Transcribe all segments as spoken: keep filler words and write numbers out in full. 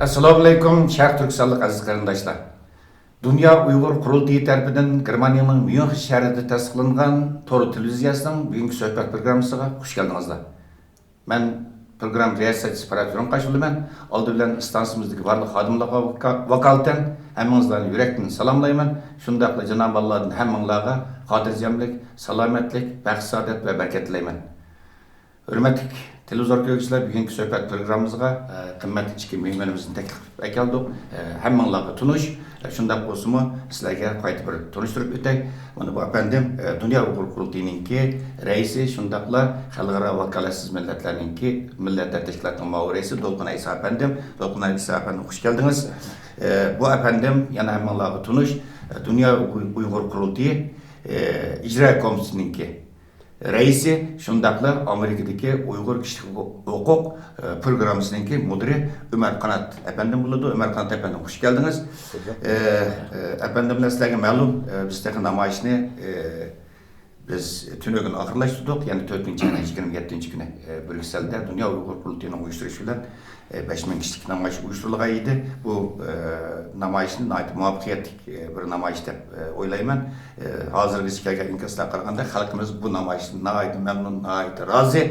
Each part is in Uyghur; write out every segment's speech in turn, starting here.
ئەسسالامۇئەلەيكۇم، شەرق تۈركىستانلىق ئەزىز قېرىنداشلار! دۇنيا ئۇيغۇر قۇرۇلتىيى تەرىپىدىن گېرمانىيەنىڭ ميۇنخېن شەھىرىدە تەسىسلانغان تور تېلېۋىزىيەسىنىڭ بۈگۈنكى سۆھبەت پروگراممىسىغا خۇش كەلدىڭىزلەر. مەن پروگرامما رىياسەتچىسى پىرات ھۈرۈنقاش بولىمەن. ئالدى بىلەن ئىستانسىمىزدىكى بارلىق خادىملارغا ۋاكا-، ۋاكالىتەن ھەممىڭىزلارنى يۈرەكتىن سالاملايمەن. شۇنداقلا جانابىي ئاللادىن ھەممىڭلارغا خاتىرجەملىك، سالامەتلىك، بەخت-سائادەت ۋە بەرىكەت تىلەيمەن. ھۆرمەتلىك تېلېۋىزور كۆرگۈچىلەر، بۈگۈنكى سۆھبەت پروگراممىمىزغا، ئە، قىممەتلىك ئىككى مېھمىنىمىزنى تەكلىپ قىلىپ ئەكەلدۇق. ئە، ھەممىڭلارغا تونۇش. ئە، شۇنداق بولسىمۇ، سىلەرگە قايتا بىر تونۇشتۇرۇپ ئۆتەي. مانا بۇ ئەپەندىم، ئە، دۇنيا ئۇيغۇر قۇرۇلتىيىنىڭكى رەئىسى، شۇنداقلا خەلقئارا ۋاكالەتسىز مىللەتلەرنىڭكى، مىللەتلەر تەشكىلاتىنىڭ مۇئاۋىن رەئىسى دولقۇن ئەيسا ئەپەندىم. دولقۇن ئەيسا ئەپەندىم، خۇش كەلدىڭىز. ئە، بۇ ئەپەندىم يەنە ھەممىڭلارغا تونۇش، ئە، دۇنيا ئۇيغۇر قۇرۇلتىيى، ئە، ئىجرا كومىتېتىنىڭكى رەئىسى، شۇنداقلا ئامېرىكىدىكى ئۇيغۇر كىشىلىك ھوقۇق، ئە، پروگراممىسىنىڭكى مۇدىرى ئۆمەر قانات ئەپەندىم بولىدۇ. ئۆمەر قانات ئەپەندىم، خۇش كەلدىڭىز. ئە، ئە، ئەپەندىملەر، سىلەرگە مەلۇم، ئە، بىز تېخى نامايىشنى، ئە، بىز تۈنۈگۈن ئاخىرلاشتۇردۇق. يەنى تۆتىنچى ئاينىڭ يىگىرمە يەتتىنچى كۈنى، ئە، بريۇسسېلدە دۇنيا ئۇيغۇر قۇرۇلتىيىنىڭ ئۇيۇشتۇرۇشى بىلەن، ئە، بەش مىڭ كىشىلىك نامايىش ئۇيۇشتۇرۇلغان ئىدى. بۇ، ئە، نامايىشنى ناھايىتى مۇۋەپپەقىيەتلىك، ئە، بىر نامايىش دەپ، ئە، ئويلايمەن. ئە، ھازىرغىچە كەلگەن ئىنكاسلارغا قارىغاندا، خەلقىمىز بۇ نامايىشتىن ناھايىتى مەمنۇن، ناھايىتى رازى،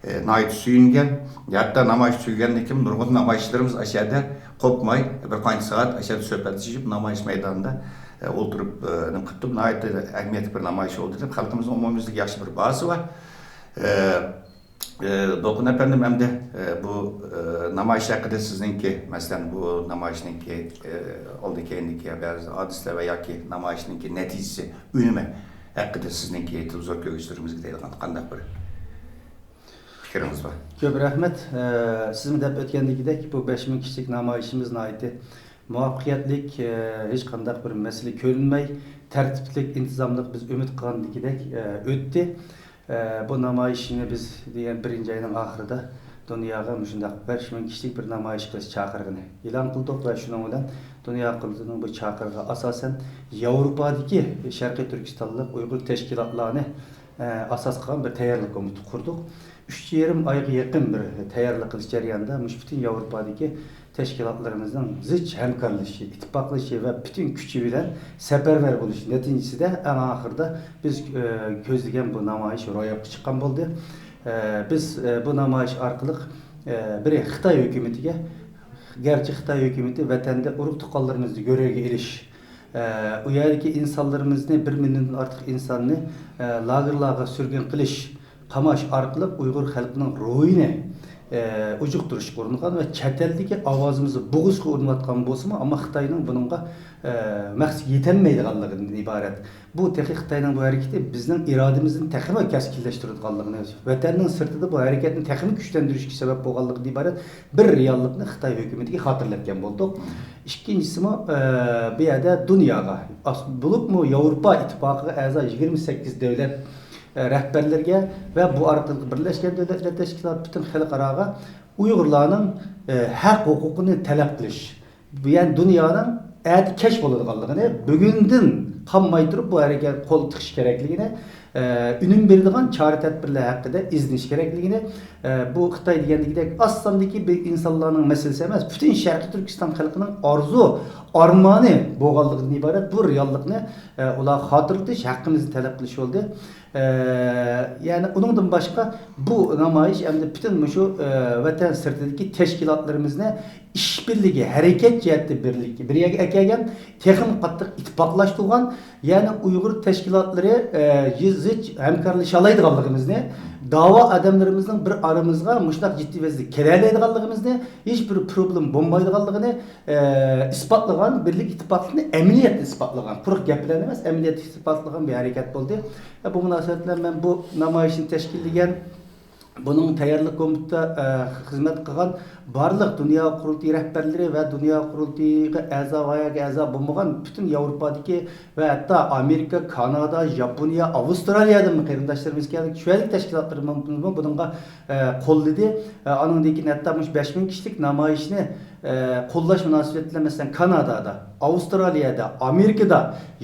ئە، ناھايىتى سۆيۈنگەن. ھەتتا نامايىش تۈگىگەندىن كېيىن نۇرغۇن نامايىشچىلىرىمىز ئاشۇ يەردە قوپماي، بىر قانچە سائەت ئاشۇ يەردە سۆھبەتلىشىپ، نامايىش مەيدانىدا، ئە، ئولتۇرۇپ، ئە، نېمە قىپتۇ، ناھايىتى ئەھمىيەتلىك بىر نامايىش بولدى دەپ، خەلقىمىزنىڭ ئومۇميۈزلۈك ياخشى بىر باھاسى بار. ئە، ئە، دولقۇن ئەپەندىم، ئەمدى، ئە، بۇ، ئە، نامايىش ھەققىدە سىزنىڭكى، مەسىلەن، بۇ نامايىشنىڭكى، ئە، ئالدى كەينىدىكى بەزى ھادىسىلەر ۋە ياكى نامايىشنىڭكى نەتىجىسى، ئۈنۈمى ھەققىدە سىزنىڭكى تېلېۋىزور كۆرگۈچىلىرىمىزگە دەيدىغان قانداق بىر پىكرىڭىز بار؟ كۆپ رەھمەت. ئە، سىزمۇ دەپ ئۆتكەندىكىدەك، بۇ بەش مىڭ كىشىلىك نامايىشىمىز ناھايىتى مۇۋەپپەقىيەتلىك، ئە، ھېچقانداق بىر مەسىلە كۆرۈنمەي، تەرتىپلىك، ئىنتىزاملىق، بىز ئۈمىد قىلغاندىكىدەك، ئە، ئۆتتى. ئە، بۇ نامايىشنى بىز دېگەن بىرىنچى ئاينىڭ ئاخىرىدا دۇنياغا مۇشۇنداق بەش مىڭ كىشىلىك بىر نامايىش قىلىش چاقىرىقىنى ئېلان قىلدۇق ۋە شۇنىڭ بىلەن دۇنيا قۇرۇلتىيىنىڭ بۇ چاقىرىقىغا ئاساسەن، ياۋروپادىكى شەرقىي تۈركىستانلىق ئۇيغۇر تەشكىلاتلارنى، ئە، ئاساس قىلغان بىر تەييارلىق كومىتېتى قۇردۇق. ئۈچ يېرىم ئايغا يېقىن بىر تەييارلىق قىلىش جەريانىدا مۇشۇ پۈتۈن ياۋروپادىكى تەشكىلاتلىرىمىزنىڭ زىچ ھەمكارلىشىشى، ئىتتىپاقلىشىشى ۋە پۈتۈن كۈچى بىلەن سەپەرۋەر بولۇشى نەتىجىسىدە، ئەڭ ئاخىرىدا بىز، ئە، كۆزلىگەن بۇ نامايىش روياپقا چىققان بولدى. ئە، بىز، ئە، بۇ نامايىش ئارقىلىق، ئە، بىر خىتاي ھۆكۈمىتىگە، گەرچە خىتاي ھۆكۈمىتى ۋەتەندە ئۇرۇق-تۇغقانلىرىمىزنى گۆرۈگە ئېلىش، ئە، ئۇ يەردىكى ئىنسانلىرىمىزنى، بىر مىليوندىن ئارتۇق ئىنساننى، ئە، لاگېرلارغا سۈرگۈن قىلىش، قاماش ئارقىلىق ئۇيغۇر خەلقىنىڭ روھىنى، ئە، ئۇجۇقتۇرۇشقا ئۇرۇنغان ۋە چەت ئەلدىكى ئاۋازىمىزنى بوغۇشقا ئۇرۇنۇۋاتقان بولسىمۇ، ئەمما خىتاينىڭ بۇنىڭغا، ئە، مەقسىتى يېتەلمەيدىغانلىقىدىن ئىبارەت. بۇ تېخى خىتاينىڭ بۇ ھەرىكىتى بىزنىڭ ئىرادىمىزنى تېخىمۇ كەسكىنلەشتۈرىدىغانلىقىنى، ۋەتەننىڭ سىرتىدا بۇ ھەرىكەتنى تېخىمۇ كۈچلەندۈرۈشكە سەۋەب بولغانلىقىدىن ئىبارەت بىر رېئاللىقنى خىتاي ھۆكۈمىتىگە خاتىرىلەتكەن بولدۇق. ئىككىنچىسىمۇ، ئە، بۇ يەردە دۇنياغا، ئاس-، بولۇپمۇ ياۋروپا ئىتتىپاقىغا ئەزا يىگىرمە سەككىز دۆلەت، ئە، رەھبەرلىرىگە ۋە بۇ ئارقىلىق بىرلەشكەن دۆلەتلەر تەشكىلاتى پۈتۈن خەلقئاراغا ئۇيغۇرلارنىڭ، ئە، ھەق ھوقۇقىنى تەلەپ قىلىش، يەنى دۇنيانىڭ ئەتە كەچ بولىدىغانلىقىنى، بۈگۈندىن قالماي تۇرۇپ بۇ ھەرىكەتكە قول تىقىش كېرەكلىكىنى، ئە، ئۈنۈم بېرىدىغان چارە-تەدبىرلەر ھەققىدە ئىزدىنىش كېرەكلىكىنى، ئە، بۇ خىتاي دېگەندىكىدەك ئاز ساندىكى بىر ئىنسانلارنىڭ مەسىلىسى ئەمەس، پۈتۈن شەرقىي تۈركىستان خەلقىنىڭ ئارزۇ، ئارمانى بولغانلىقىدىن ئىبارەت بۇ رېئاللىقنى، ئە، ئۇلارغا خاتىرىلىتىش، ھەققىمىزنى تەلەپ قىلىش بولدى. ئە، يەنى ئۇنىڭدىن باشقا بۇ نامايىش ئەمدى پۈتۈن مۇشۇ، ئە، ۋەتەن سىرتىدىكى تەشكىلاتلىرىمىزنى ئىشبىرلىكى، ھەرىكەت جەھەتتە بىرلىك، بىر يەرگە ئەكەلگەن، تېخىمۇ قاتتىق ئىتتىپاقلاشتۇرغان، يەنى ئۇيغۇر تەشكىلاتلىرى، ئە، زىچ ھەمكارلىشالايدىغانلىقىمىزنى، داۋا ئادەملىرىمىزنىڭ بىر ئارىمىزغا مۇشۇنداق جىددىي ۋەزىيەتتە كېلەلەيدىغانلىقىمىزنى، ھېچ بىر پروبلېما بولمايدىغانلىقىنى، ئە، ئىسپاتلىغان، بىرلىك ئىتتىپاقلىقنى ئەمەلىيەتتە ئىسپاتلىغان، قۇرۇق گەپ بىلەن ئەمەس، ئەمەلىيەتتە ئىسپاتلىغان بىر ھەرىكەت بولدى. ئە، بۇ مۇناسىۋەت بىلەن مەن بۇ نامايىشنى تەشكىللىگەن، بۇنىڭ تەييارلىق كومىتېتىدا، ئە، خىزمەت قىلغان بارلىق دۇنيا قۇرۇلتىيى رەھبەرلىرى ۋە دۇنيا قۇرۇلتىيىغا ئەزا ۋە ياكى ئەزا بولمىغان پۈتۈن ياۋروپادىكى ۋە ھەتتا ئامېرىكا، كانادا، ياپونىيە، ئاۋسترالىيەدىنمۇ قېرىنداشلىرىمىز كەلدى. شۇ يەردىكى تەشكىلاتلىرىمىزمۇ بۇنىڭغا، ئە، قوللىدى. ئە، ئانىڭدىن كېيىن ھەتتا مۇشۇ بەش مىڭ كىشىلىك نامايىشنى، ئە، قوللاش مۇناسىۋىتى بىلەن، مەسىلەن، كانادادا، ئاۋسترالىيەدە، ئامېرىكىدا،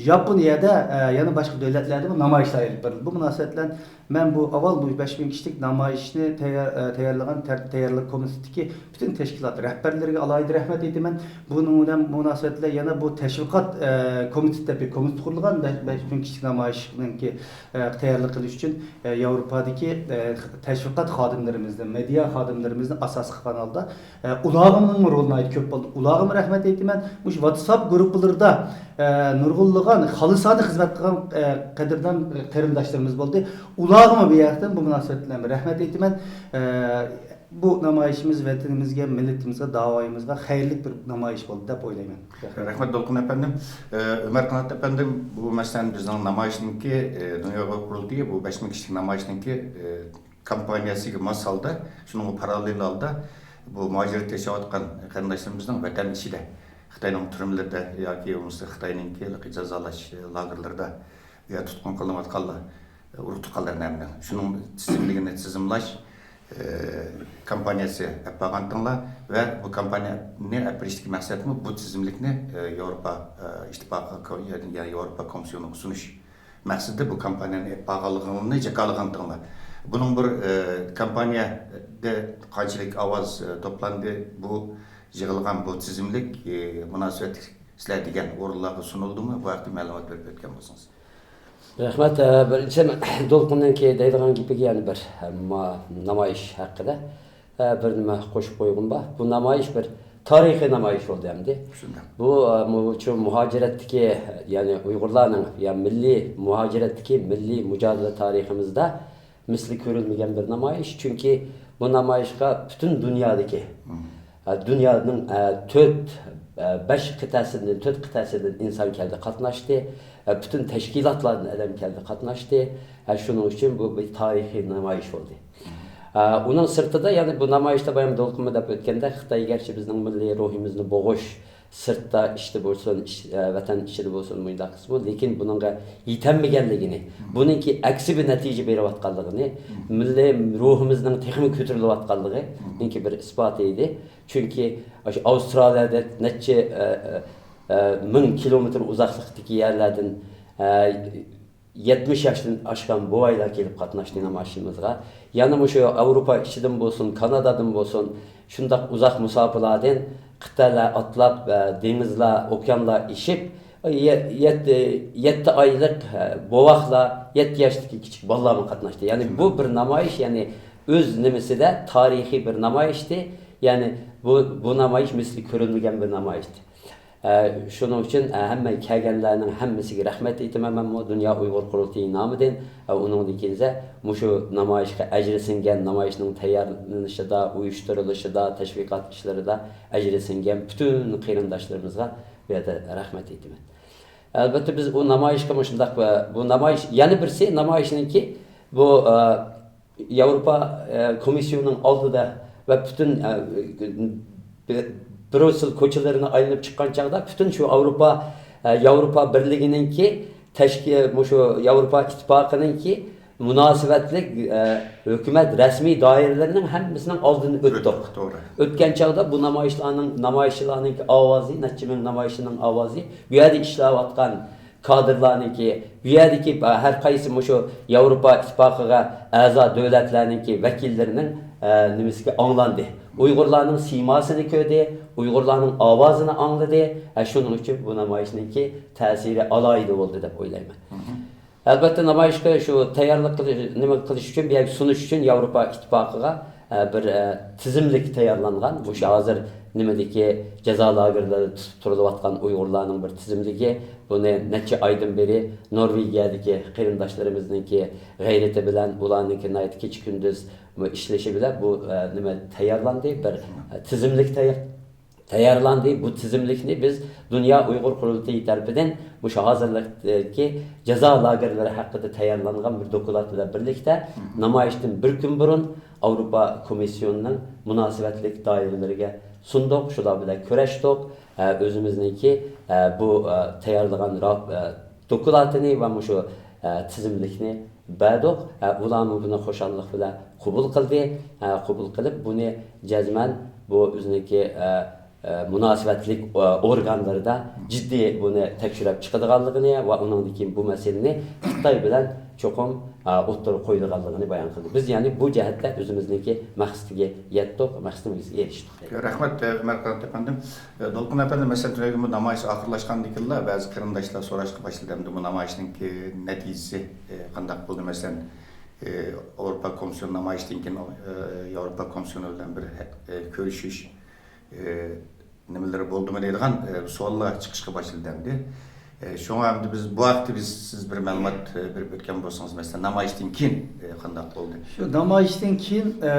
ياپونىيەدە، ئە، يەنە باشقا دۆلەتلەردىمۇ نامايىشلار ئېلىپ بېرىلدى. بۇ مۇناسىۋەت بىلەن مەن بۇ ئاۋۋال بۇ بەش مىڭ كىشىلىك نامايىشنى تەييار-، ئە، تەييارلىغان تەر-، تەييارلىق كومىتېتىدىكى پۈتۈن تەشكىلات رەھبەرلىرىگە ئالاھىدە رەھمەت ئېيتىمەن. بۇنىڭ بىلەن مۇناسىۋەت بىلەن يەنە بۇ تەشۋىقات، ئە، كومىتېتى دەپ بىر كومىتېت قۇرۇلغان، بەش، بەش مىڭ كىشىلىك نامايىشنىڭكى، ئە، تەييارلىق قىلىش ئۈچۈن، ئە، ياۋروپادىكى، ئە، تەشۋىقات خادىملىرىمىزنى، مېدىيا خادىملىرىمىزنى ئاساس قىلغان ھالدا، ئە، ئۇلارغىمۇ رولى ناھايىتى كۆپ بولدى. ئۇلارغىمۇ رەھمەت ئېيتىمەن. مۇشۇ ۋاتساپ گۇرۇپپىلىرىدا، ئە، نۇرغۇنلىغان خالىسانە خىزمەت قىلغان، ئە، قەدىردان قېرىنداشلىرىمىز بولدى. ئۇلارغىمۇ بۇ يەردىن بۇ مۇناسىۋەت بىلەن بىر رەھمەت ئېيتىمەن. ئە، بۇ نامايىشىمىز ۋەتىنىمىزگە، مىللىتىمىزگە، داۋايىمىزغا خەيرلىك بىر نامايىش بولدى دەپ ئويلايمەن. رەھمەت. رەھمەت، دولقۇن ئەپەندىم. ئە، ئۆمەر قانات ئەپەندىم، بۇ مەسىلەن بىزنىڭ نامايىشنىڭكى، ئە، دۇنيا ئۇيغۇر قۇرۇلتىيى بۇ بەش مىڭ كىشىلىك نامايىشنىڭكى، ئە، كامپانىيەسىگە ماس ھالدا، شۇنىڭغا پاراللېل ھالدا بۇ مۇھاجىرەتتە ياشاۋاتقان قېرىنداشلىرىمىزنىڭ ۋەتەن ئىچىدە، خىتاينىڭ تۈرمىلىرىدە ياكى بولمىسا خىتاينىڭكى جازالاش لاگېرلىرىدا يا تۇتقۇن قىلىنىۋاتقانلار، ئۇرۇق تۇغقانلىرىنى ھەممىنى شۇنىڭ تىزىملىكىنى تىزىملاش، ئە، كامپانىيەسى ئەپ بارغانتىڭلار ۋە بۇ كامپانىيەنى ئەپ بېرىشتىكى مەقسەتمۇ بۇ تىزىملىكنى، ئە، ياۋروپا، ئە، ئىتتىپاقى، يەنى ياۋروپا كومىسسىيونىغا سۇنۇش مەقسىتىدە بۇ كامپانىيەنى ئەپ بارغانلىقىڭلارنى جاكارلىغانتىڭلار. بۇنىڭ بىر، ئە، كامپانىيەدە قانچىلىك ئاۋاز، ئە، توپلاندى، بۇ يىغىلغان بۇ تىزىملىك، ئە، مۇناسىۋەتلىك سىلەر دېگەن ئورۇنلارغا سۇنۇلدىمۇ؟ بۇ ھەقتە مەلۇمات بېرىپ ئۆتكەن بولسىڭىز. رەھمەت. ئە، بىرىنچى، دولقۇننىڭكى دەيدىغان گېپىگە يەنە بىر، ئە، ما-، نامايىش ھەققىدە، ئە، بىر نېمە قوشۇپ قويغۇم بار. بۇ نامايىش بىر تارىخىي نامايىش بولدى ئەمدى. شۇنداق. بۇ، ئە، مۇ-، شۇ مۇھاجىرەتتىكى، يەنى ئۇيغۇرلارنىڭ، يا مىللىي مۇھاجىرەتتىكى مىللىي مۇجادىلە تارىخىمىزدا مىسلى كۆرۈلمىگەن بىر نامايىش. چۈنكى بۇ نامايىشقا پۈتۈن دۇنيادىكى، مم. ئە، دۇنيانىڭ، ئە، تۆت، ئە، بەش قىتئەسىدىن، تۆت قىتئەسىدىن ئىنسان كەلدى، قاتناشتى. ئە، پۈتۈن تەشكىلاتلاردىن ئادەم كەلدى، قاتناشتى. ئە، شۇنىڭ ئۈچۈن بۇ بىر تارىخىي نامايىش بولدى. مم. ئە، ئۇنىڭ سىرتىدا يەنە بۇ نامايىشتا بايام دولقۇنمۇ دەپ ئۆتكەندەك، خىتاي گەرچە بىزنىڭ مىللىي روھىمىزنى بوغۇش، سىرتتا ئىشتا بولسۇن، ئىش-، ئە، ۋەتەن ئىچىدە بولسۇن، مۇنداق قىسمى، لېكىن بۇنىڭغا يېتەلمىگەنلىكىنى، بۇنىڭكى ئەكسى بىر نەتىجە بېرىۋاتقانلىقىنى، مىللىي روھىمىزنىڭ تېخىمۇ كۆتۈرۈلۈۋاتقانلىقىنىڭكى بىر ئىسپاتى ئىدى. چۈنكى ئاشۇ ئاۋسترالىيەدە نەچچە، ئە، ئە، ئە، مىڭ كىلومېتىر ئۇزاقلىقتىكى يەرلەردىن، ئە، يەتمىش ياشتىن ئاشقان بوۋايلار كېلىپ قاتناشتى نامايىشىمىزغا. يەنە مۇشۇ ياۋروپا ئىچىدىن بولسۇن، كانادادىن بولسۇن، شۇنداق ئۇزاق مۇساپىلەردىن قىتئەلەر ئاتلاپ، ئە، دېڭىزلار، ئوكيانلار ئېشىپ، يە-، يەتتە، يەتتە ئايلىق، ئە، بوۋاقلار، يەتتە ياشتىكى كىچىك بالىلارمۇ قاتناشتى. يەنى بۇ بىر نامايىش، يەنى ئۆز نېمىسىدە تارىخىي بىر نامايىشتى. يەنى بۇ، بۇ نامايىش مىسلى كۆرۈلمىگەن بىر نامايىشتى. ئە، شۇنىڭ ئۈچۈن، ئە، ھەممە كەلگەنلەرنىڭ ھەممىسىگە رەھمەت ئېيتىمەن مەنمۇ دۇنيا ئۇيغۇر قۇرۇلتىيى نامىدىن. ئە، ئۇنىڭدىن كېيىن مۇشۇ نامايىشقا ئەجرى سىڭگەن، نامايىشنىڭ تەييارلىنىشىدا، ئۇيۇشتۇرۇلۇشىدا، تەشۋىقات ئىشلىرىدا ئەجرى سىڭگەن پۈتۈن قېرىنداشلىرىمىزغا بۇ يەردە رەھمەت ئېيتىمەن. ئەلبەتتە، بىز ئۇ نامايىشقا مۇشۇنداق، ئە، بۇ نامايىش، يەنە بىرسى نامايىشنىڭكى بۇ، ئە، ياۋروپا، ئە، كومىسسىيونىنىڭ ئالدىدا ۋە پۈتۈن، ئە، بروسسېل كوچىلىرىنى ئايلىنىپ چىققان چاغدا پۈتۈن شۇ ئاۋروپا، ئە، ياۋروپا بىرلىكىنىڭكى تەشكىل، مۇشۇ ياۋروپا ئىتتىپاقىنىڭكى مۇناسىۋەتلىك، ئە، ھۆكۈمەت رەسمىي دائىرىلىرىنىڭ ھەممىسىنىڭ ئالدىدىن ئۆتتۇق. توغرا. ئۆتكەن چاغدا بۇ نامايىشلارنىڭ، نامايىشچىلارنىڭكى ئاۋازى، نەچچە مىڭ نامايىشچىنىڭ ئاۋازى، بۇ يەردە ئىشلەۋاتقان كادىرلارنىڭكى، بۇ يەردىكى ھەر قايسى مۇشۇ ياۋروپا ئىتتىپاقىغا ئەزا دۆلەتلەرنىڭكى ۋەكىللىرىنىڭ، ئە، نېمىسىگە ئاڭلاندى. ئۇيغۇرلارنىڭ سىيماسىنى كۆردى، ئۇيغۇرلارنىڭ ئاۋازىنى ئاڭلىدى. ئە، شۇنىڭ ئۈچۈن بۇ نامايىشنىڭكى تەسىرى ئالاھىدە بولدى دەپ ئويلايمەن. مم. ئەلبەتتە، نامايىشقا شۇ تەييارلىق قىلىش، نېمە قىلىش ئۈچۈن، بۇ يەرگە سۇنۇش ئۈچۈن ياۋروپا ئىتتىپاقىغا، ئە، بىر، ئە، تىزىملىك تەييارلانغان. مۇشۇ ھازىر نېمىدىكى جازا لاگېرلىرىدا تۇتۇپ تۇرۇلۇۋاتقان ئۇيغۇرلارنىڭ بىر تىزىملىكى. بۇنى نەچچە ئايدىن بېرى نورۋېگىيەدىكى قېرىنداشلىرىمىزنىڭكى غەيرىتى بىلەن، ئۇلارنىڭكى ناھايىتى كېچە-كۈندۈز ئىشلىشى بىلەن بۇ، ئە، نېمە تەييارلاندى، بىر، ئە، تىزىملىك تەييار-، تەييارلاندى. بۇ تىزىملىكنى بىز دۇنيا ئۇيغۇر قۇرۇلتىيى تەرىپىدىن مۇشۇ ھازىرلىقتىكى جازا لاگېرلىرى ھەققىدە تەييارلانغان بىر دوكلات بىلەن بىرلىكتە، مم، نامايىشتىن بىر كۈن بۇرۇن ئاۋروپا كومىسسىيونىنىڭ مۇناسىۋەتلىك دائىرىلىرىگە سۇندۇق، شۇلار بىلەن كۆرۈشتۇق. ئە، ئۆزىمىزنىڭكى، ئە، بۇ، ئە، تەييارلىغان را-، ئە، دوكلاتىنى ۋە مۇشۇ، ئە، تىزىملىكنى بەردۇق. ئە، ئۇلارمۇ بۇنى خۇشاللىق بىلەن قوبۇل قىلدى. ئە، قوبۇل قىلىپ، بۇنى جەزمەن بۇ ئۆزىنىڭكى، ئە، ئە، مۇناسىۋەتلىك، ئە، ئورگانلىرىدا جىددىي بۇنى تەكشۈرۈپ چىقىدىغانلىقىنى ۋە ئۇنىڭدىن كېيىن بۇ مەسىلىنى خىتاي بىلەن چوقۇم، ئە، ئوتتۇرىغا قويىدىغانلىقىنى بايان قىلدى. بىز يەنى بۇ جەھەتتە ئۆزىمىزنىڭكى مەقسىتىگە يەتتۇق، مەقسىتىمىزگە ئېرىشتۇق. رەھمەت، ئە، ئۆمەر قانات ئەپەندىم. ئە، دولقۇن ئەپەندى، مەسىلەن، تۈنۈگۈن بۇ نامايىش ئاخىرلاشقاندىن كېيىنلا بەزى قېرىنداشلار سوراشقا باشلىدى، ئەمدى بۇ نامايىشنىڭكى نەتىجىسى، ئە، قانداق بولدى؟ مەسىلەن، ئە، ئاۋروپا كومىسسىيونى نامايىشتىن كېيىن، ئە، ياۋروپا كومىسسىيونى بىلەن بىر، ئە، كۆرۈشۈش، ئە، نېمىلىرى بولدىمۇ دەيدىغان، ئە، سوئاللار چىقىشقا باشلىدى ئەمدى. ئە، شۇڭا ئەمدى بىز بۇ ھەقتە بىز، سىز بىر مەلۇمات، ئە، بېرىپ ئۆتكەن بولسىڭىز، مەسىلەن، نامايىشتىن كېيىن، ئە، قانداق بولدى؟ شۇ نامايىشتىن كېيىن، ئە،